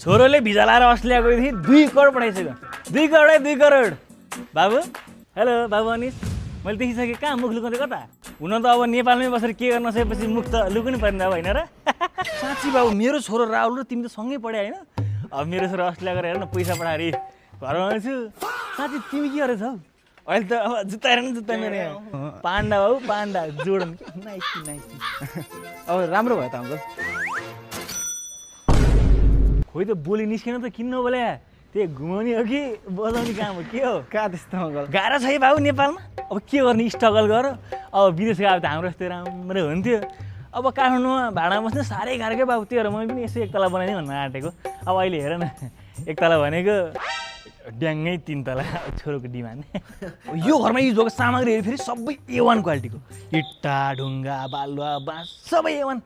छोरोले भिजा लाएर अस्ट्रेलिया गएको थिएँ 2 करोड पठाइसक्यो 2 करोड 2 करोड बाबु हेलो बाबु अनिस मैले देखिसकेँ कहाँ मुख लुकाउँदै कता हुन त अब नेपालमै बसेर के गर्न सकेपछि मुख त लुक्नु पर्ने अब होइन र साँच्ची बाबु मेरो छोरो राहुल र तिमी त सँगै पढ्यो होइन अब मेरो छोरो अस्ट्रेलिया गएर हेर न पैसा पठाएर घरमा आउँछु साँच्ची तिमी के गरेछौ अहिले त अब जुत्ता हेर न जुत्ता मेरो पान्डा बाबु पान्डा जोडन नाइस नाइस अब राम्रो भयो त अङ्कल खोइ त बोली निस्केन त किन नबोले त्यही घुमाउने हो कि बजाउने काम हो के हो कहाँ त्यस्तो अङ्कल गाह्रो छ है बाबु नेपालमा अब के गर्ने स्ट्रगल गर अब विदेश गयो त हाम्रो यस्तै राम्रो हुन्थ्यो अब काठमाडौँमा भाडामा बस्ने साह्रै गाह्रो क्या बाबु त्यही भएर मैले पनि यसो एकतला बनाइदिउँ भन्न आँटेको अब अहिले हेर न एकतला भनेको ड्याङ्गै 3 तला छोरोको डिमान्ड यो घरमा युज भएको सामग्रीहरू फेरि सबै A1 क्वालिटीको इट्टा ढुङ्गा बालुवा बाँस सबै A1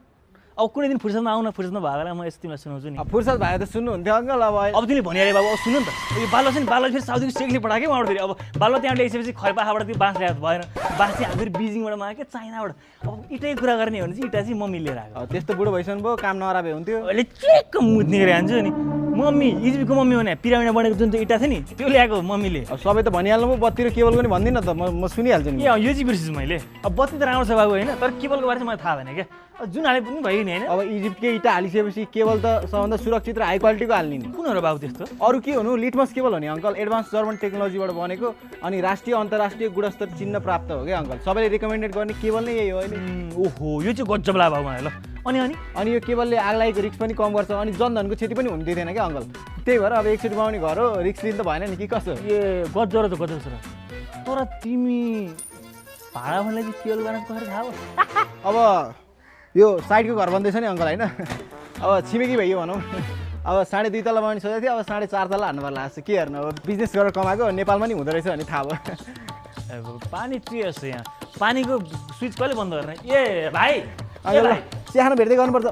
अब कुनै दिन फुर्सदमा आउन फुर्सदमा भएको बेला म यस्तो तिमीलाई सुनाउँछु नि फुर्सद भयो त सुन्नुहुन्थ्यो अङ्कल अब तिमीले भनिहाले बाबु अब सुन्नु नि त यो बालुवा छ नि बालुवा फेरि साउथको सेक्ने पठाएकै उहाँबाट फेरि अब बालुवा त्यहाँ ल्याइसकेपछि खैपाखाबाट त्यो बाँस ल्याएको भएन बाँस चाहिँ हामी फेरि बिजिङबाट माग्यो क्या चाइनाबाट अब इटै कुरा गर्ने हो भने चाहिँ इटा चाहिँ मम्मी लिएर आएको त्यस्तो बुढो भइसक्नु भयो काम नराबे हुन्थ्यो अहिले चेक्क मुत्ने गरे हान्छु नि मम्मी इजिपीको मम्मी भने पिरामिडमा बनेको जुन त्यो इटा थियो नि त्यो ल्याएको मम्मीले अब सबै त भनिहाल्नु भयो बत्ती र केबलको नि भन्दिनँ त म सुनिहाल्छु नि यो चाहिँ बिर्सिछु मैले अब बत्ती त राम्रो छ बाबु होइन तर केबलको बारे चाहिँ मलाई थाहा भएन क्या अब जुन हाले पनि भयो नि होइन अब इजिप्टकै इटा हालिसकेपछि केबल त सबभन्दा सुरक्षित र हाई क्वालिटीको हाल्ने नि कुन हो र बाबु त्यस्तो अरू के हुनु लिटमस केबल हो नि अङ्कल एडभान्स जर्मन टेक्नोलोजीबाट बनेको अनि राष्ट्रिय अन्तर्राष्ट्रिय गुणस्तर चिन्ह प्राप्त हो क्या अङ्कल सबैले रिकमेन्डेड गर्ने केबल नै यही हो अहिले ओहो यो चाहिँ गजब ला बाबु मलाई ल अनि यो केबलले आग लागेको रिस्क पनि कम गर्छ अनि जनधनको क्षति पनि हुन दिँदैन क्या अङ्कल त्यही भएर अब एकचोटि बनाउने घर हो रिस्क लिनु त भएन नि कि कसो ए गजब त गजब छ तर तिमी भाडा भन्ने चाहिँ केबल बनाएको कसरी थाहा अब यो साइडको घर बन्दैछ नि अङ्कल होइन अब छिमेकी भइयो भनौँ अब 2.5 तला बनाउने सोचेको थिएँ अब 4.5 तला हान्नु पर्ला जस्तो के हेर्नु अब बिजनेस गरेर कमाएको नेपालमा नि हुँदो रहेछ भने थाहा भयो अब पानी के छ यहाँ पानीको स्विच कहिले बन्द गर्ने ए भाइ चिया खान भेट्दै गर्नुपर्छ